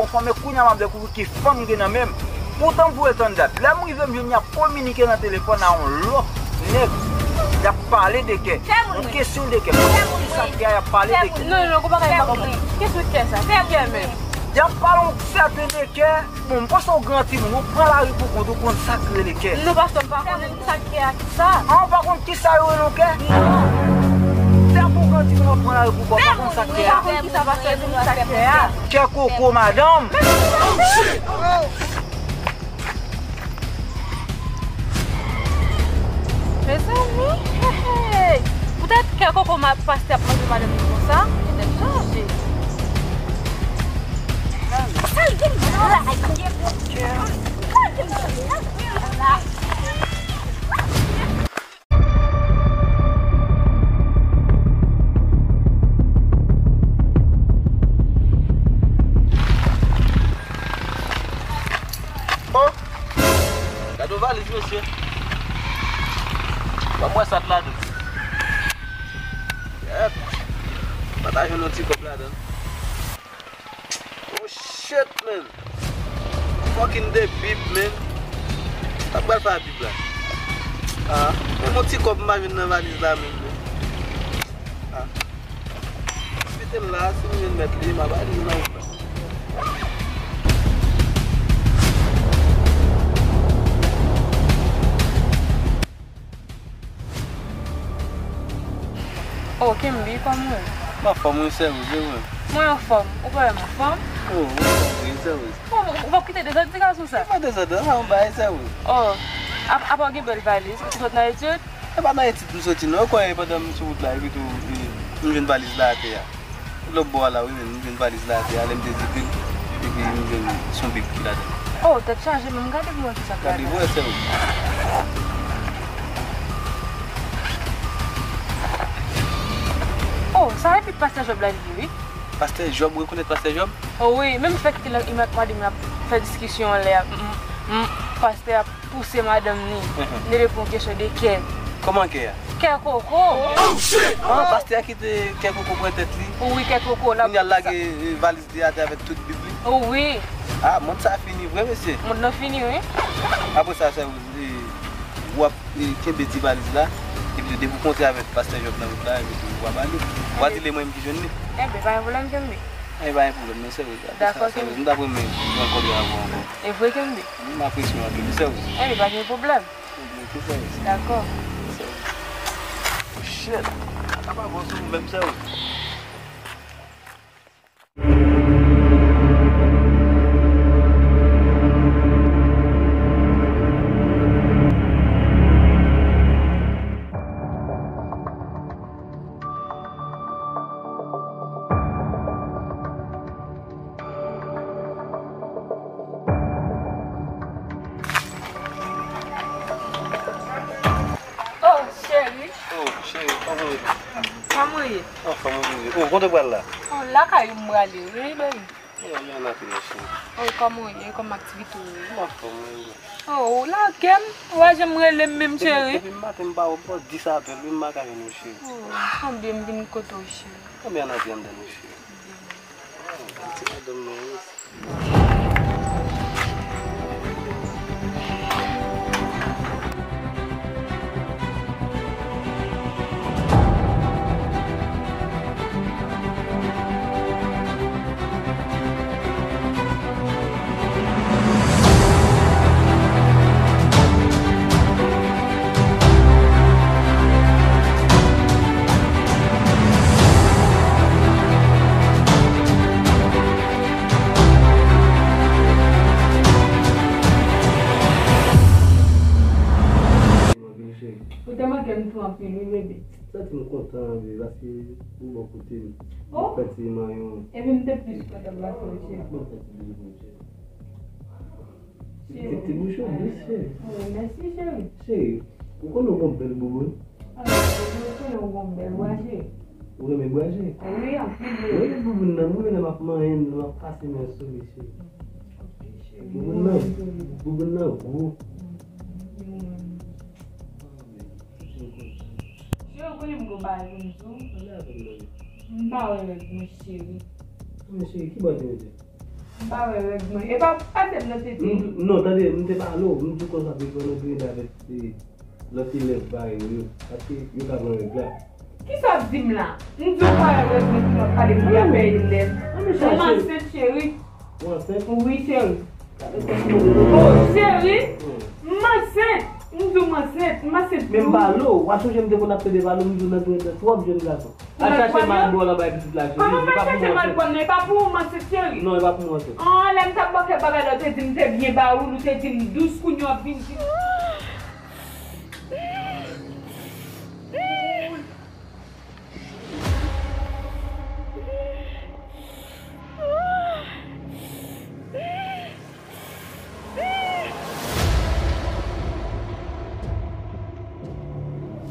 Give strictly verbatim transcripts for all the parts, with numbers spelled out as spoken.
Yon fanm, e kounye a m ap dekouvri ki fanm m gen nan men m. Poutan m voye tann dat. Lè m rive, m jwenn y ap kominike nan telefòn a yon lòt nèg. Y ap pale de kè. Yon kesyon de kè. Kòman ki sa k fè y ap pale de kè? Non, non, ou pa ka fè m. Kesyon kè sa? Kè menm. Y ap pale yon sèten de kè. Bon, m panse w gran timoun, ou pran lari pou kont ou, konn sa k rele kè. Non, pastè, m pa konnen sa k kè a, ki sa. Ah, ou pa konn ki sa yo rele yon kè? Non. Depi w gran timoun, w ap pran lari pou kont ou, ou pa konn sa k kè a. M pa konn ki sa pastè di m sa k kè a. Kè koko, madanm. Mezanmi, hey, hey. Poutèt kè koko ma-, pastè ap manje madanm li konsa, li tèt chaje. Sa l gen nan la, ay, kè. Sa l gen nan la. Oh! Gade yon valiz, mesye. Ban m wè sa k ladan. Yep. M pa ta jwenn yon ti kòb ladan. Oh shit, man. Fucking de Bib, man. Sa pral fè a Bib la? Ah, menm yon ti kòb m pa jwenn nan valiz la menm, man. Ah. Mete l la, si m jwenn mèt li, m a ba li nan. Oh, Kenbe, kòman w ye? M anfòm, wi, sè Rose, e ou menm? Mwen anfòm. Ou pa wè m anfòm? Oh, ou anfòm, wi, sè Rose. Oh, ou p ap kite dezòd ti gason sa? Se pa dezòd, non, sa yon bagay, sè Rose. Oh, ap-, apa w gen bèl valiz? Ou sot nan etid? E pa nan etid m soti, non. Ou kwè pandan m sou wout la, epi tou, e, m jwenn valiz la atè a. Lòt bò a la, wi, men m jwenn valiz la atè a, lè m te vide l, epi m jwenn se yon Bib ki ladan l. Oh, tèt chaje, men m gade pou mwen ki sa k ladan l. Gade pou wè, sè Rose. Oh, sa e Bib pastè Jòb la li ye, wi. Pastè Jòb, ou rekonèt pastè Jòb? Oh, wi, menm fèt ki lè li ak madanm li ap fè diskisyon anlè a, m, m, m, pastè a pouse madanm li, li reponn kesyon de kè. Kòman kè a? Kè koko. Ah, pastè a kite kè koko pran tèt li. Wi, kè koko la. Kounye a l lage, e, valiz li atè avèk tout Bib li. Wi. Ah, mond sa fini vre, mesye. Mond lan fini, wi. Apre sa, sè Rose, e, w ap, e, kenbe ti valiz la, epi depi w kontre avèk pastè Jòb nan wout la, epi tou w a ba li. W a di l e mwen menm ki jwenn li. Enben, pa gen pwoblèm, Kenbe. Enben, pa gen pwoblèm, non, sè Rose. Dakò, Kenbe. M t ap renmen jwenn kòb yo avè w ankò. E vre, Kenbe. M apresye w anpil, sè Rose. Enben, pa gen pwoblèm. Dakò. Shit. Sa pa bon sou ou menm, sè Rose. Oh, cheri. Oh, cheri, kòman w ye? Kòman w ye? Anfòm, wi. Oh, kote w pral la? Oh, lakay ou m prale, wi, baby. Oh, men antre, cheri. Oh, kòman w ye? Kòman aktivite w ye? M anfòm, wi. Oh, ou lage m? Ou pa janm rele m menm, cheri. Depi maten m pa wè w, m pran dis apèl, wi, m pa ka jwenn ou, cheri. Oh, konbyen m vin kote w, cheri? Konbyen ann antre anndan nou, cheri? Ti madanm mwen, wi. Ou te manke m tou anpil, wi, bebe. Santi m kontan, bebe, paske ou bò kote m. Oh. Ou fè ti manyen. Epi m te plis kontan pase w, cheri. Bon, fè ti bouch ou, cheri. Ti, ti bouch ou dous, cheri. Oh, mèsi, cheri. Cheri, ou konnen ou gon bèl bouboun? Ah, cheri, ou konnen ou gon bèl bra, cheri. Ou renmen bra, cheri? Wi, anpil, wi. Wi, bouboun nan, m renmen lè m ap manyen l, lè m ap pase men sou li, cheri. Ok, cheri. Bouboun nan, bouboun nan gwo. Cheri, ou konnen m gon bagay pou m di w. Pale avè m, mami. M pa wè règ mwen, cheri. Men cheri, ki bò w te mete? M pa wè règ mwen. E pa pase m nan tete. M, non, tande, m te pale w, m di w konsa, bezwen nan greda avèk, e, lòt elèv parèy ou yo, paske yo ka pran règ la. Kisa w ap di m la? M di w pa wè règ mwen, kounya w ap pale m de afè elèv. Mwen ansent, cheri. Ou ansent? Wi, cheri. Oh, cheri, m ansent. M di w m ansent, m ansent. Men m pale w, w a sonje m te konn ap plede pale w, m di w nan greda twòp jèn gason. Al chache mal bò w la bay pitit la, cheri. Kòman m al chache mal bò m nan? E pa pou ou m ansent, cheri. Non, e pa pou mwen ansent. An, lè m t ap bòkè bagay la, ou te di m te byen bawoulo, ou te di m dous, kounye a w ap vin di m.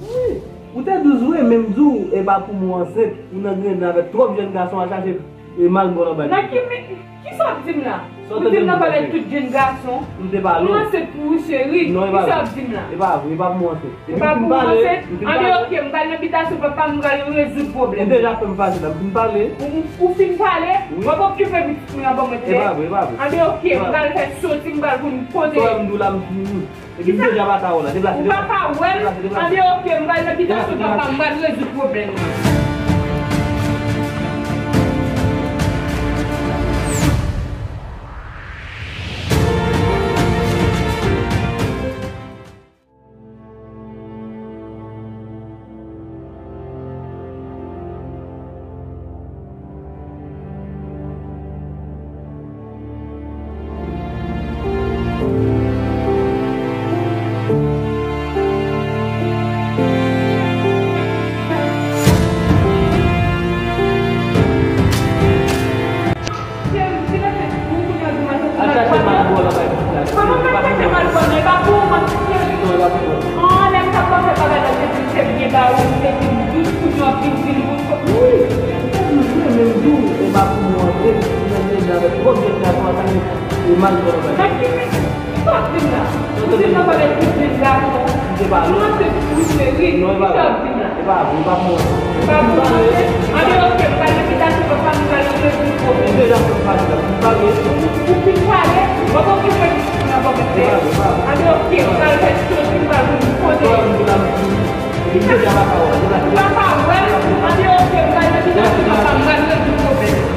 Wi, ou te dous vre, men m di w, e pa pou mwen ansent, ou nan grenn avèk twòp jèn gason al chache, e, mal bò w la bay pitit la. Nan ki mi-, kisa w ap di m la? Ou di m nan pale tout jèn gason. M te pale w. M ansent pou ou, cheri. Non, e pa vre. Kisa w ap di m la? E pa vre, e pa pou mwen ansent. E pa pou mwen ansent. Anben, oke, m pral nan bitasyon papa m, m pral rezoud pwoblèm. Ou deja fè m fache la, m fin pale. Ou, ou fin pale? Wi. W ap okipe pitit mwen an ban mwen tèt. E pa vre, e pa vre. Anben, oke, m pral fè soti, m pral konn kote. Sa w wè m di w la, m fini. Epi m deja pa ka wè w la. Deplase, deplase. Ou pa ka wè m? Deplase, deplase. Anben, oke, m pral nan bitasyon papa m, m pral rezoud pwoblèm nan. Al chache mal bò w la bay pitit la, cheri. E pa pou mwen. Non, e pa pou mwen. An, lè m t ap pase bagay la, ou te di m se byen bawoulo, ou te di m dous, kounye a w ap vin di m bon. Wi, ou te dous vre, men m di w, e pa pou mwen, ou nan grenn avèk twòp jèn gason, al chache mal bò w la bay pitit la. Sa w ap di m la? Ou di m nan pale tout jèn gason. M te pale w. Ou ansent pou ou, cheri. Non, e pa vre. Sa w ap di m la? E pa vre, e pa pou mwen. E pa pou mwen. Anben, oke, m pral nan bitasyon papa m, m pral rezoud pwoblèm. M deja fè m fache la, m pale. Ou fin pale? W ap okipe pitit mwen an ban mwen tèt. E pa vre, e pa vre. Anben, oke, m pral fè soti, m pral konn kote. Sa w wè m di w la, m fini. Epi m deja pa ka wè w la, deplase. Ou pa ka wè m? Anben, oke, m pral nan bitasyon papa m, m pral rezoud pwoblèm.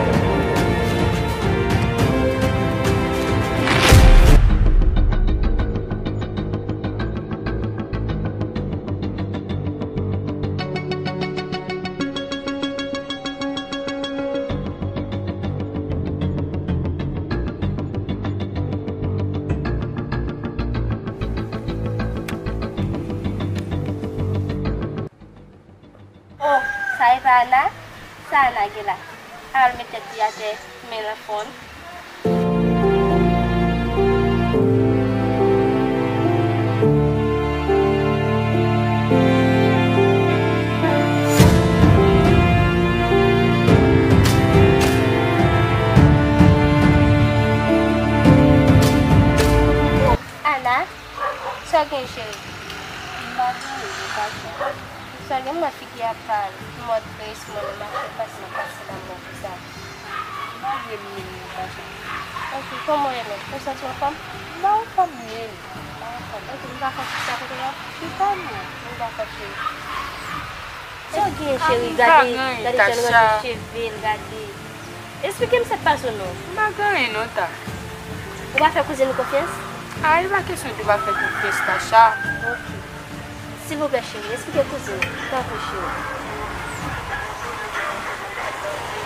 Oh, sa e pa Ana? Sa Ana gen la? Al met tèt li atè, men l anfòm. Ana, sa w gen, cheri? M pa gen anyen, Natacha. Sa gen m wè figi a pal, mòd, très, mwen menm ak tout pase nan pase la mò konsa. M pa byen menm, Natacha. Ok, kòman w ye menm? Ou santi w anfòm? M pa anfòm menm. M pa anfòm. Ok, m pa fè chita kote w ap chita non. M pa fè chita. Sa w gen, cheri? Gade, gade jan l ranje cheve l, gade. Esplike m sa k pase w non. M pa gen anyen non, Ta. Ou pa fè kouzin ou konfyans? A, e pa kesyon de pa fè konfyans, Tacha. Ok. Silvouplè, cheri, esplike kouzin ou. Tanpri, cheri.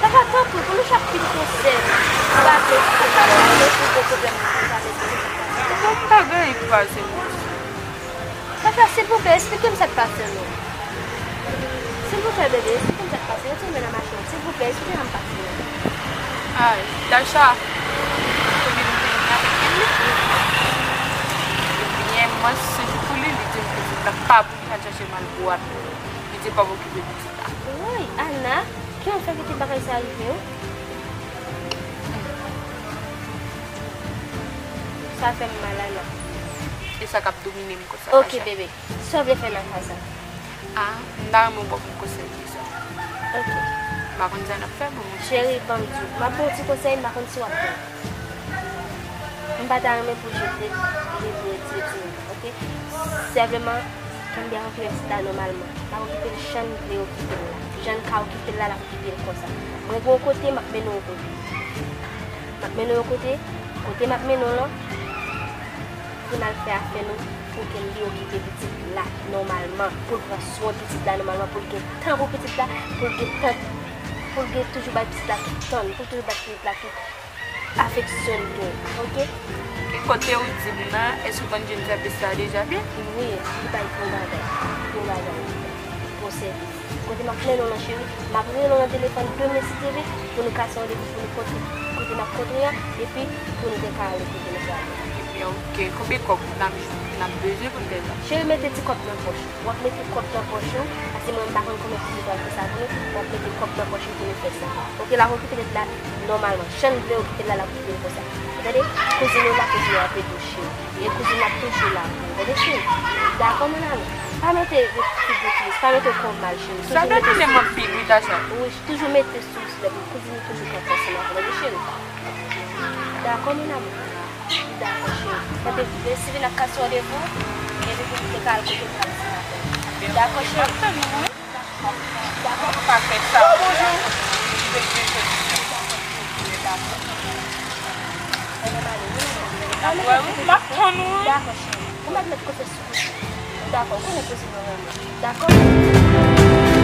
Papa, tanpri, pou nou chak fin konsèy. Ou pa vle, ou pa vle pou gwo pwoblèm nan konsa, mesye. Bon, m pa gen anyen pou pase, non. Tacha, silvouplè, esplike m sa k pase w non. Silvouplè, bebe, esplike m sa k pase w. Retire men nan machin an. Silvouplè, esplike m sa k pase w non. Ay, Tacha, kote m te vin avèk li, li byen, mwen sonje pou li, li di m pitit la pa pou li, al chache mal pou w ap li. Li di pa m okipe pitit la. Woy, Ana, kijan w fè kite bagay sa rive w? Sa fè m mal, Ana. E sa k ap domine m konsa, Tacha. Ok, bebe. Sa w vle fè nan ka sa? A, m ta renmen w ban m yon konsèy de sa. Ok. M pa konn sa n ap fè, bon, mwen. Cheri, ban m di w. M ap ba w ti konsèy, m pa konn si w ap pran. M pa ta renmen pou jete, jete ti timoun, oke? Senpleman, kenbe ak okipe pitit la nòmalman. L ap okipe l jan l vle okipe l la. Jan l ka okipe l la, l ap okipe l konsa. Mwen gen yon kote, m ap mennen w yon kote. M ap mennen w yon kote, kote m ap mennen w lan, pou n al fè afè nou, pou ke li okipe pitit la nòmalman, pou l pran swen pitit la nòmalman, pou l gen tan pou pitit la, pou l gen tan, pou l gen toujou bay pitit la tout tan, pou l toujou bay pitit la tout afeksyon l gen, oke? E kote ou di m nan, èske w konn jwenn sèvis sa deja byen? Wi, li bay bon bagay, bon bagay, bon sèvis. Kote m ap mennen w lan, cheri, m ap rele w nan telefòn demen si Dye vle, pou nou kase randevou, pou nou kontre kote n ap kontre a, epi pou nou te ka ale kote nou prale. Ebyen, oke. Konbyen kòb n ap, n ap bezwen pou n fè sa? Cheri, mete ti kòb nan pòch ou. W ap mete kòb nan pòch ou, paske mwen m pa konn konbyen kote m pral fè sa pou nou. W ap mete kòb nan pòch ou pou nou fè sa. Oke, l ap okipe tèt la nòmalman. Jan l vle okipe l la, l ap okipe l konsa. Ou tande? Kouzin ou la, kouzin ou ap ede w, cheri. E kouzin ap toujou la pou ou. Tande, cheri? Dakò, mon amour? Pa mete figi tris, pa mete kò w mal, cheri. Sa toujou mete souri. Wi, toujou mete souri sou lèv ou. Kouzin ou toujou ka fè ansanm avè w, wi, cheri. Dakò, mon amour? Dakò, cheri. Tande, si vin ap kase randevou, epi pou nou te ka al kote nou prale ansanm avè w. Dakò, cheri? Dakò. Pa fè sa. Oh, bonjou. Wè, wi, m ap tann ou, wi. Dakò, cheri. Ou mèt met kote sou kote. Dakò, ou konnen kouzin mwen renmen. Dakò?